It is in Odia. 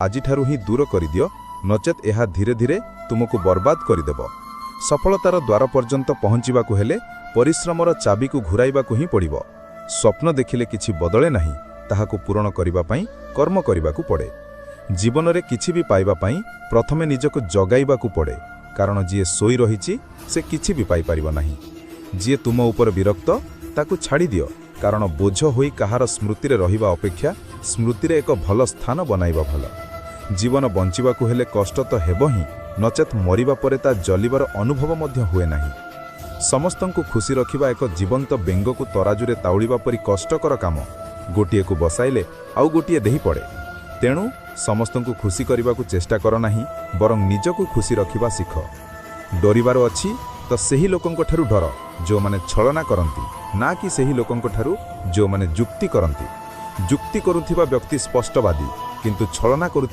ଆଜିଠାରୁ ହିଁ ଦୂର କରିଦିଅ, ନଚେତ୍ ଏହା ଧୀରେ ଧୀରେ ତୁମକୁ ବର୍ବାଦ କରିଦେବ। ସଫଳତାର ଦ୍ୱାର ପର୍ଯ୍ୟନ୍ତ ପହଞ୍ଚିବାକୁ ହେଲେ ପରିଶ୍ରମର ଚାବିକୁ ଘୁରାଇବାକୁ ହିଁ ପଡ଼ିବ। ସ୍ୱପ୍ନ ଦେଖିଲେ କିଛି ବଦଳେ ନାହିଁ, ତାହାକୁ ପୂରଣ କରିବା ପାଇଁ କର୍ମ କରିବାକୁ ପଡ଼େ। ଜୀବନରେ କିଛି ବି ପାଇବା ପାଇଁ ପ୍ରଥମେ ନିଜକୁ ଜଗାଇବାକୁ ପଡ଼େ, କାରଣ ଯିଏ ଶୋଇ ରହିଛି ସେ କିଛି ବି ପାଇପାରିବ ନାହିଁ। ଯିଏ ତୁମ ଉପରେ ବିରକ୍ତ, ତାକୁ ଛାଡ଼ିଦିଅ, କାରଣ ବୋଝ ହୋଇ କାହାର ସ୍ମୃତିରେ ରହିବା ଅପେକ୍ଷା ସ୍ମୃତିରେ ଏକ ଭଲ ସ୍ଥାନ ବନାଇବା ଭଲ। ଜୀବନ ବଞ୍ଚିବାକୁ ହେଲେ କଷ୍ଟ ତ ହେବ ହିଁ, ନଚେତ୍ ମରିବା ପରେ ତା ଜଲିବାର ଅନୁଭବ ମଧ୍ୟ ହୁଏ ନାହିଁ। ସମସ୍ତଙ୍କୁ ଖୁସି ରଖିବା ଏକ ଜୀବନ୍ତ ବେଙ୍ଗକୁ ତରାଜୁରେ ତାଉଳିବା ପରି କଷ୍ଟକର କାମ। ଗୋଟିଏକୁ ବସାଇଲେ ଆଉ ଗୋଟିଏ ଡେଇଁ ପଡ଼େ। ତେଣୁ ସମସ୍ତଙ୍କୁ ଖୁସି କରିବାକୁ ଚେଷ୍ଟା କର ନାହିଁ, ବରଂ ନିଜକୁ ଖୁସି ରଖିବା ଶିଖ। ଡରିବାର ଅଛି ତ ସେହି ଲୋକଙ୍କଠାରୁ ଡର ଯେଉଁମାନେ ଛଳନା କରନ୍ତି, ନା କି ସେହି ଲୋକଙ୍କଠାରୁ ଯେଉଁମାନେ ଯୁକ୍ତି କରନ୍ତି। ଯୁକ୍ତି କରୁଥିବା ବ୍ୟକ୍ତି ସ୍ପଷ୍ଟବାଦୀ, କିନ୍ତୁ ଛଳନା କରୁଥିବା